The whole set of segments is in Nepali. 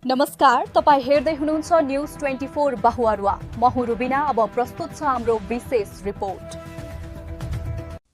नमस्कार, तपाई हेर्दै हुनुहुन्छ न्यूज 24 बहुअरुवा। म हुँ रुबिना। अब प्रस्तुत छ हाम्रो विशेष रिपोर्ट।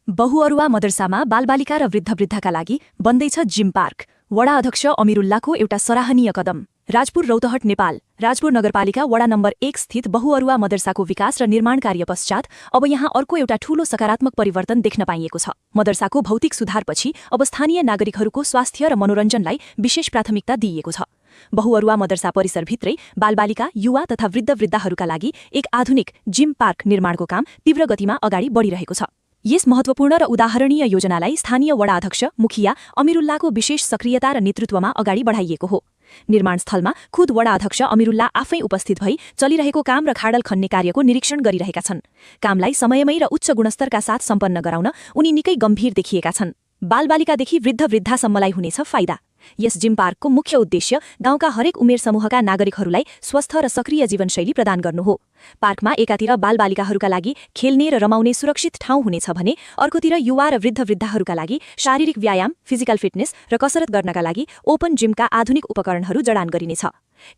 बहुअरुवा मदरसामा बालबालिका र वृद्धवृद्धका लागि बन्दैछ जिम पार्क। वडा अध्यक्ष अमिरुल्लाहको एउटा सराहनीय कदम। राजपुर रौतहट नेपाल। राजपुर नगरपालिका वडा नम्बर 1 स्थित बहुअरुवा मदरसाको विकास र निर्माण कार्य पश्चात अब यहाँ अर्को एउटा ठूलो सकारात्मक परिवर्तन देख्न पाइएको छ। मदरसाको भौतिक सुधारपछि अब स्थानीय नागरिकहरूको स्वास्थ्य र मनोरञ्जनलाई विशेष प्राथमिकता दिइएको छ। बहुअरुवा मदरसा परिसरभित्रै बालबालिका, युवा तथा वृद्धवृद्धहरूका लागि एक आधुनिक जिम पार्क निर्माणको काम तीव्र गतिमा अगाडि बढिरहेको छ। यस महत्त्वपूर्ण र उदाहरणीय योजनालाई स्थानीय वडा अध्यक्ष मुखिया अमिरुल्लाहको विशेष सक्रियता र नेतृत्वमा अगाडि बढाइएको हो। निर्माण स्थलमा खुद वडा अध्यक्ष अमिरुल्लाह आफै उपस्थित भई चलिरहेको काम र खाडल खन्ने कार्यको निरीक्षण गरिरहेका छन्। कामलाई समयमै र उच्च गुणस्तरका साथ सम्पन्न गराउन उनी निकै गम्भीर देखिएका छन्। बालबालिकादेखि वृद्धवृद्धसम्मलाई हुनेछ फाइदा। यस जिम पार्कको मुख्य उद्देश्य गाउँका हरेक उमेर समूहका नागरिकहरूलाई स्वस्थ र सक्रिय जीवनशैली प्रदान गर्नु हो। पार्कमा एकातिर बालबालिकाहरूका लागि खेल्ने र रमाउने सुरक्षित ठाउँ हुनेछ भने अर्कोतिर युवा र वृद्धवृद्धहरूका लागि शारीरिक व्यायाम, फिजिकल फिटनेस र कसरत गर्नका लागि ओपन जिमका आधुनिक उपकरणहरू जडान गरिनेछ।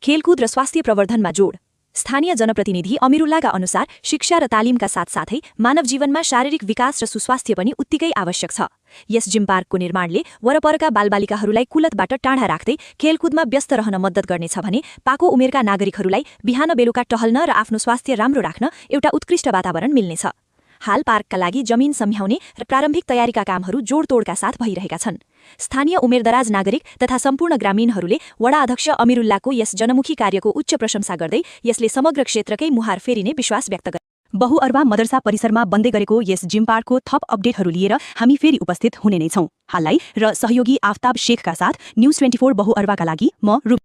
खेलकुद र स्वास्थ्य प्रवर्धनमा जोड। स्थानीय जनप्रतिनिधि अमिरुल्लाहका अनुसार शिक्षा र तालिमका साथसाथै मानव जीवनमा शारीरिक विकास र सुस्वास्थ्य पनि उत्तिकै आवश्यक छ। यस जिम पार्कको निर्माणले वरपरका बालबालिकाहरूलाई कुलतबाट टाढा राख्दै खेलकुदमा व्यस्त रहन मद्दत गर्नेछ भने पाको उमेरका नागरिकहरूलाई बिहान बेलुका टहल्न र आफ्नो स्वास्थ्य राम्रो राख्न एउटा उत्कृष्ट वातावरण मिल्नेछ। हाल पार्कका लागि जमिन सम्झाउने र प्रारम्भिक तयारीका कामहरू जोडतोडका साथ भइरहेका छन्। स्थानीय उमेरदराज नागरिक तथा सम्पूर्ण ग्रामीणहरूले वडा अध्यक्ष अमिरुल्लाहको यस जनमुखी कार्यको उच्च प्रशंसा गर्दै यसले समग्र क्षेत्रकै मुहार फेरिने विश्वास व्यक्त गरे। बहुअरुवा मदरसा परिसरमा बन्दै गरेको यस जिम पार्कको थप अपडेटहरू लिएर हामी फेरि उपस्थित हुने नै छौं। हाललाई र सहयोगी आफ्ताब शेखका साथ न्यूज 24 बहुअरुवाका लागि म